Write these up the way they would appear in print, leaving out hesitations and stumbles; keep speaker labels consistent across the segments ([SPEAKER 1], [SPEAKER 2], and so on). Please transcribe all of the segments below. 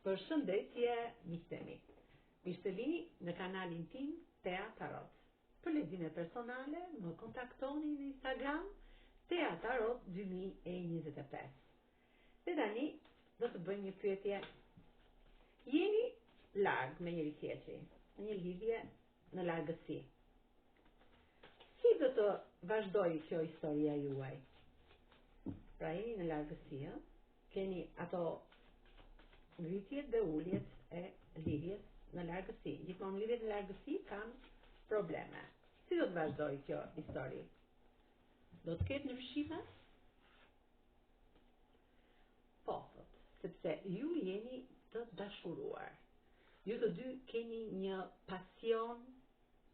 [SPEAKER 1] Përshëndetje miqtë e mi. Mirë se vini në kanalin tim Tea Tarot. Për lexime personale më kontaktoni në Instagram Tea Tarot 2025. Dhe tani do të bëjmë një pyetje. Jeni larg me njëri tjetrin, në një lidhje në largësi. Si do të vazhdojë kjo historia juaj? Pra jeni në largësi, ë? Keni ato ngritjet dhe uljet e lidhjes në largësi. Gjithmonë lidhjet në largësi kanë probleme. Si do të vazhdojë kjo histori? Do të ketë ndryshime? Po, thotë, sepse ju jeni të dashuruar. Ju të dy keni një pasion,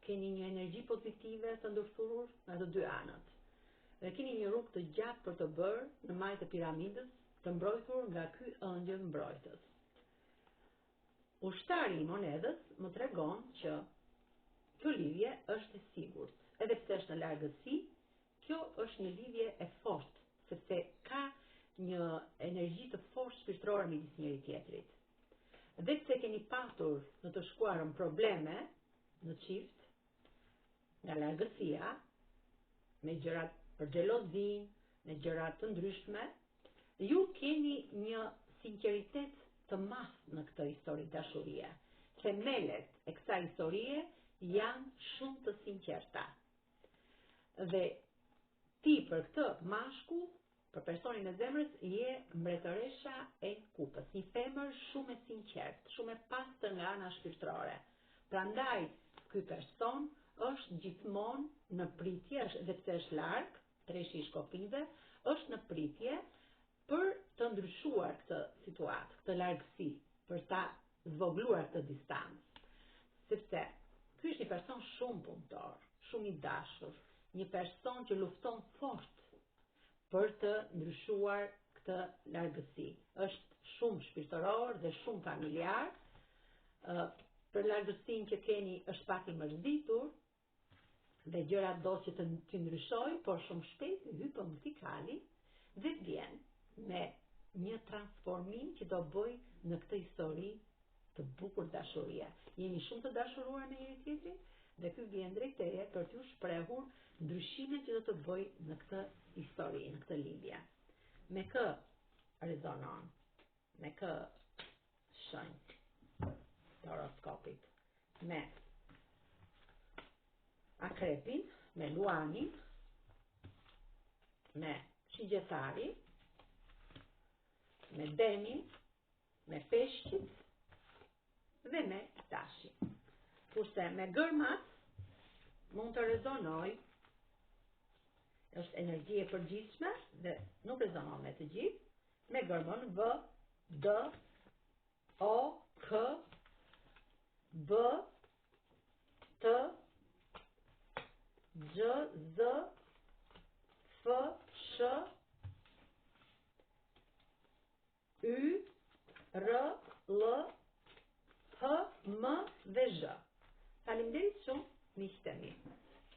[SPEAKER 1] keni një energji pozitive të ndërthurur nga të dy anët. Dhe keni një rrugë të gjatë për të bërë në majë të piramidës, të mbrojtur nga ky ëngjëll mbrojtës. Ushtari i monedhës më tregon që kjo lidhje është e sigurt, edhe pse është në largësi, Kjo është një lidhje e fortë, sepse ka një energji të fortë shpirtërore midis njëri tjetrit. Dhe pse keni patur në të shkuarën probleme në çift, nga largësia, me gjërat për xhelozinë, me gjëra të ndryshme, ju keni një sinqeritet të madh në këtë histori dashurie. Themelet e kësaj historie janë shumë të sinqerta. Dhe ti për këtë mashkull, për personin e zemrës, je mbretëresha e kupës, një femër shumë e sinqertë, shumë e pastër nga ana shpirtërore. Prandaj ky person është gjithmonë në pritje, është edhe pse është larg, treshi i shkopinjve, është në pritje për të ndryshuar këtë situatë, këtë largësi, për ta zvogëluar këtë distancë. Sepse ky është një person shumë punëtor, shumë i dashur, një person që lufton fort për të ndryshuar këtë largësi. Është shumë shpirtëror dhe shumë familjar. Ë për largësinë që keni është pak i mërzitur, dhe gjërat do që të t'i ndryshojë, por shumë shpejt hypën këtij kali dhe vjen me një transformim që do bëj në këtë histori të bukur dashurie. Jeni shumë të dashuruar me njëri tjetrin dhe ky vjen drejt teje për t'ju shprehur ndryshimet që do të bëj në këtë histori, në këtë lidhje. Me kë rezonon? Me kë shenjë të horoskopit? Me akrepin, me luanin, me shigjetarin, me demin, me peshqit dhe me tashin. Kurse me gërmat mund të rezonoj është energji e përgjithshme dhe nuk rezonon me të gjithë, me gërmën V, D, O, K, B, T, Gj, Z, F, Sh, Y, R, L, H, M dhe Zh. Faleminderit shumë miqtë e mi.